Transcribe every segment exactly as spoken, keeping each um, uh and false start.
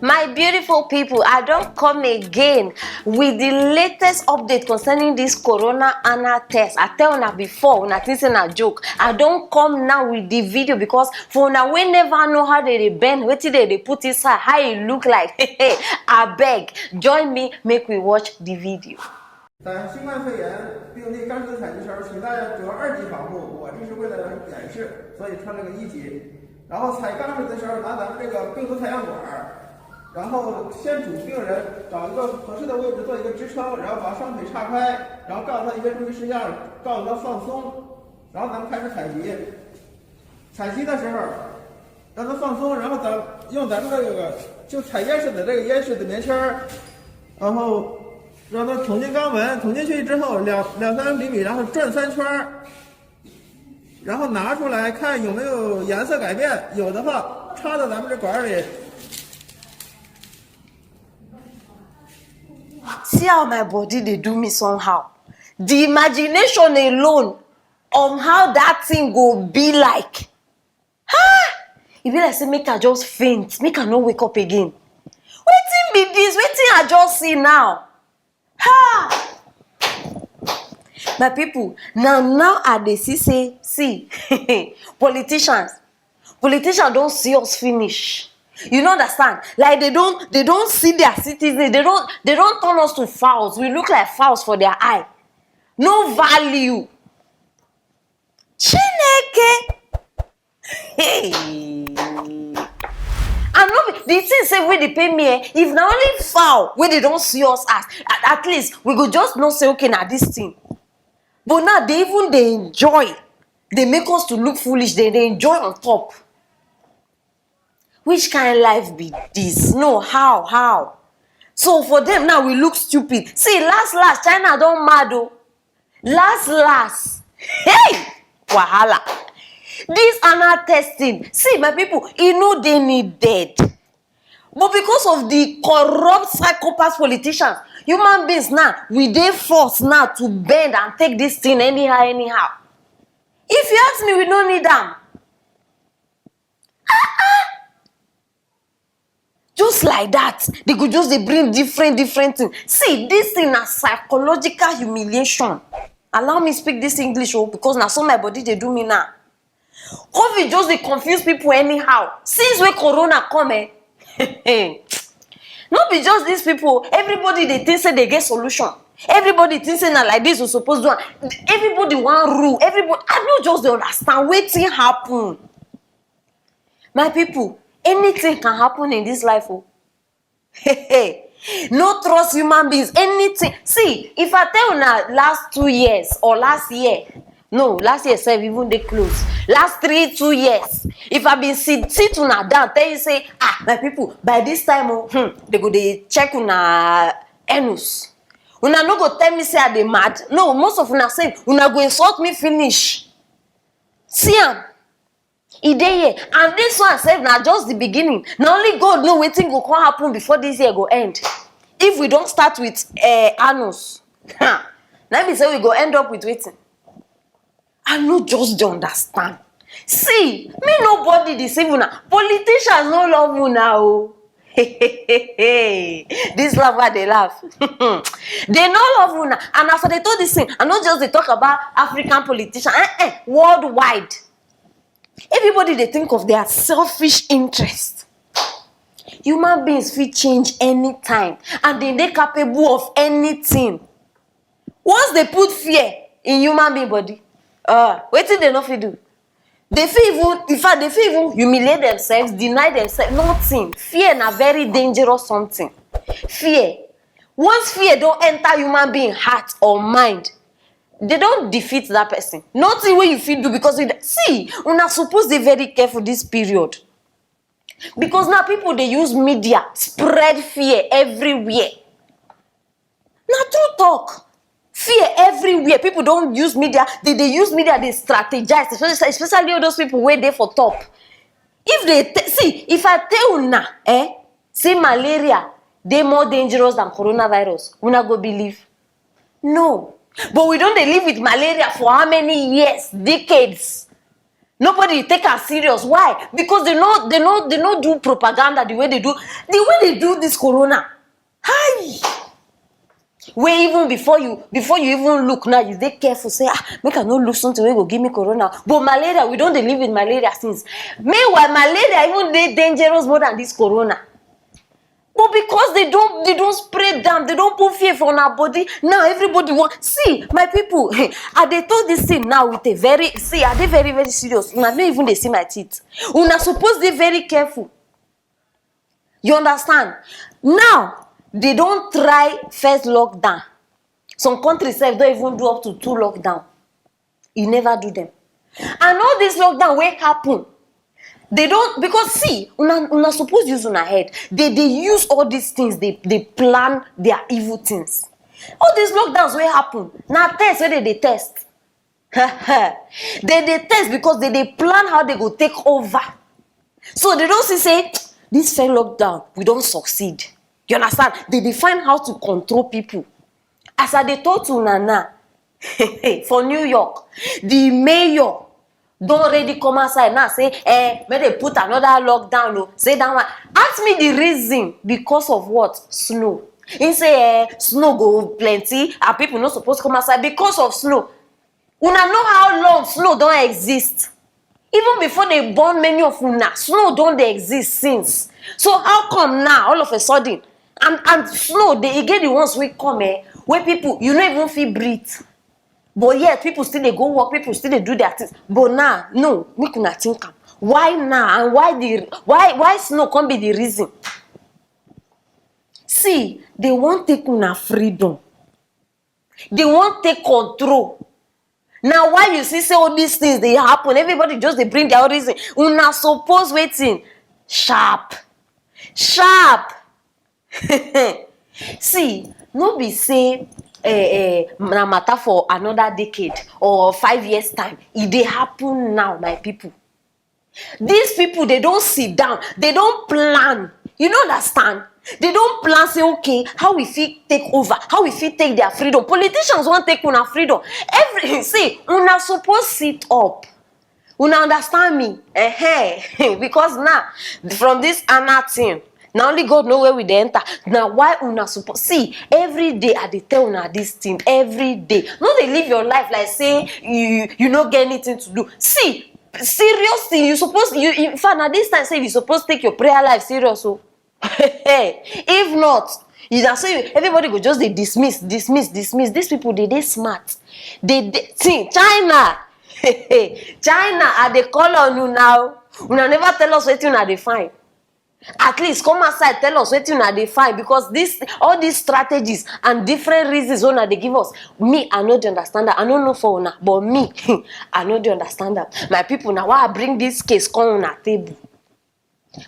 My beautiful people, I don come again with the latest update concerning this corona anal test. I tell una before, una think say na joke. I don come now with the video because for una wey never know how they dey bend, wetin they dey put inside, how e look like, abeg, join me, make we watch the video. 但新冠肺炎病例刚出采集时候，请大家着二级防护，我这是为了演示，所以穿了个一级。然后采样时的时候拿咱们这个病毒采样管儿，然后先主病人找一个合适的位置做一个支撑，然后把双腿岔开，然后告诉他一个注意事项，告诉他放松，然后咱们开始采集。采集的时候让他放松，然后咱用咱们这个就采烟似的这个烟似的棉签儿，然后让他捅进肛门，捅进去之后两两三厘米，然后转三圈儿，然后拿出来看有没有颜色改变，有的话插到咱们这管儿里。 See how my body dey do me somehow. The imagination alone on how that thing go be like. Ha! E be like say make I just faint, make I no wake up again. Wetin be this? Wetin I just see now? Ha! My people, na now I dey see say, see, politicians, politicians don see us finish. You no understand? Like they don they don see their citizens, they don they don turn us to fowls. We look like fowls for their eye. No value. Chineke. Hey. And no be the thing say wey dey pain me, eh, if na only fowl wey they don see us as, at, at least we go just know say, okay, na this thing. But now they even dey enjoy, they make us to look foolish, they dey enjoy on top. Which kind life be this? No, how, how? So for them now, we look stupid. See, last last, China don mad o. Last last, hey, wahala. This anal testing, see, my people, e no dey needed. But because of the corrupt psychopath politicians, human beings now, we dey forced now to bend and take this thing anyhow, anyhow. If you ask me, we no need am. Just like that, they go just dey bring different different thing. See, this thing na psychological humiliation. Allow me speak this English o, because na so my body dey do me now. Covid just dey confuse people anyhow since wey corona come, eh. No be just these people, everybody dey think say they get solution. Everybody think say na like this we suppose do am. Everybody wan rule, everybody, I no just dey understand wetin happen. My people, anything can happen in this life o. No trust human beings, anything. See, if I tell una last two years or last year, no, last year sef even dey close, last three two years, if I bin sit sit una down tell you say, ah, my people, by this time o, hmm, they go dey check una anus, una no go tell me say I dey mad? No, most of una sef, una go insult me finish. See am, e dey here. And this one sef na just the beginning. Na only God know wetin go come happen before this year go end. If we don start with, eh, anus, ha, na be say we go end up with wetin? I no just dey understand. See, me nobody deceive una. Politicians no love una o. This love wey I dey laugh. They no love una. And as I dey talk this thing, I no just dey talk about African politician. Eh, eh, worldwide. Everybody dey think of their selfish interest. Human beings fit change anytime and they dey capable of anything. Once they put fear in human being body, uh, wetin they no fit do? They fit even, in fact, they fit even humiliate themselves, deny themselves, nothing. Fear na very dangerous something. Fear. Once fear don enter human being heart or mind, they don defeat that person. Nothing wey you fit do because you see, una suppose dey very careful this period. Because now people dey use media spread fear everywhere. Na true talk. Fear everywhere. People don use media, they dey use media dey strategize, especially especially all those people wey dey for top. If they t- see, if I tell una, eh, say malaria dey more dangerous than coronavirus, una go believe? No. But we don dey live with malaria for how many years, decades? Nobody take am serious. Why? Because they no they no they no do propaganda the way they do the way they do this corona. Hi. Wey even before you before you even look now, you dey careful say, ah, make I no look something wey go give me corona. But malaria, we don dey live with malaria since. Meanwhile, malaria even dey dangerous more than this corona. But because they don they don spread am, they don put fear for una body. Now everybody wan see, my people. I dey talk this thing now with a very see I dey very very serious. Una no even dey see my teeth. Una suppose dey very careful. You understand? Now they don try first lockdown. Some countries sef don even do up to two lockdown. E never do them. And all this lockdown wey happen, they don because see una una suppose use una head. They dey use all these things dey dey plan their evil things. All these lockdowns wey happen na test wey they dey test. They dey test because they dey plan how they go take over. So they don see say this first lockdown we don succeed. You understand? They dey find how to control people. As I dey talk to una now, for New York, the mayor don already come outside now say, eh, make they put another lockdown o. Say that one. Ask me the reason. Because of what? Snow. He say, eh, snow go plenty and people no suppose come outside because of snow. Una know how long snow don exist? Even before they born many of una, snow don dey exist since. So how come now, all of a sudden? And and snow dey e get the ones wey come, eh, wey people you no even fit breathe. But yet people still dey go work, people still dey do their things. But now, no, make una think am. Why now? And why the why why snow come be the reason? See, they wan take una freedom. They wan take control. Na why you see say all these things dey happen, everybody just dey bring their own reason. Una suppose wetin? Sharp. Sharp. See, no be say eh, eh, na matter for another decade or five years time. E dey happen now, my people. These people, they don't sit down, they don't plan. You know, understand? They don't plan, say, okay, how we fit take over, how we fit take their freedom. Politicians want take una freedom. Every see, una suppose sit up. Una understand me? Eh, because now, from this Anna thing, na only God know where we dey enter. Na why una suppose see, every day I dey tell una this thing. Every day, no dey live your life like say you you no get anything to do. See, serious thing, you suppose you in fact na this time say you suppose take your prayer life serious o. If not, you na so you, everybody go just dey dismiss dismiss dismiss. These people dey dey smart. They dey see, China. China, I dey call on you now. Una never tell us wetin una dey find. At least come outside, tell us wetin una dey find, because this all these strategies and different reasons wey una dey give us, me, I no dey understand am. I no know for una, but me, I no dey understand am. My people, na why I bring this case come una table.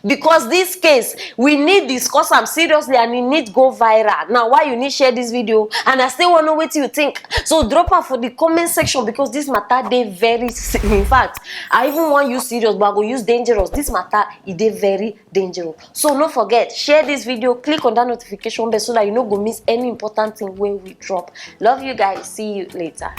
Because this case, we need discuss am seriously and e need go viral. Now, why you need share this video? And I still wan know wetin you think. So drop am for the comment section, because this matter dey very se- in fact, I even wan use serious, but I go use dangerous. This matter, e dey very dangerous. So no forget, share this video, click on that notification bell so that you no go miss any important thing wey we drop. Love you guys. See you later.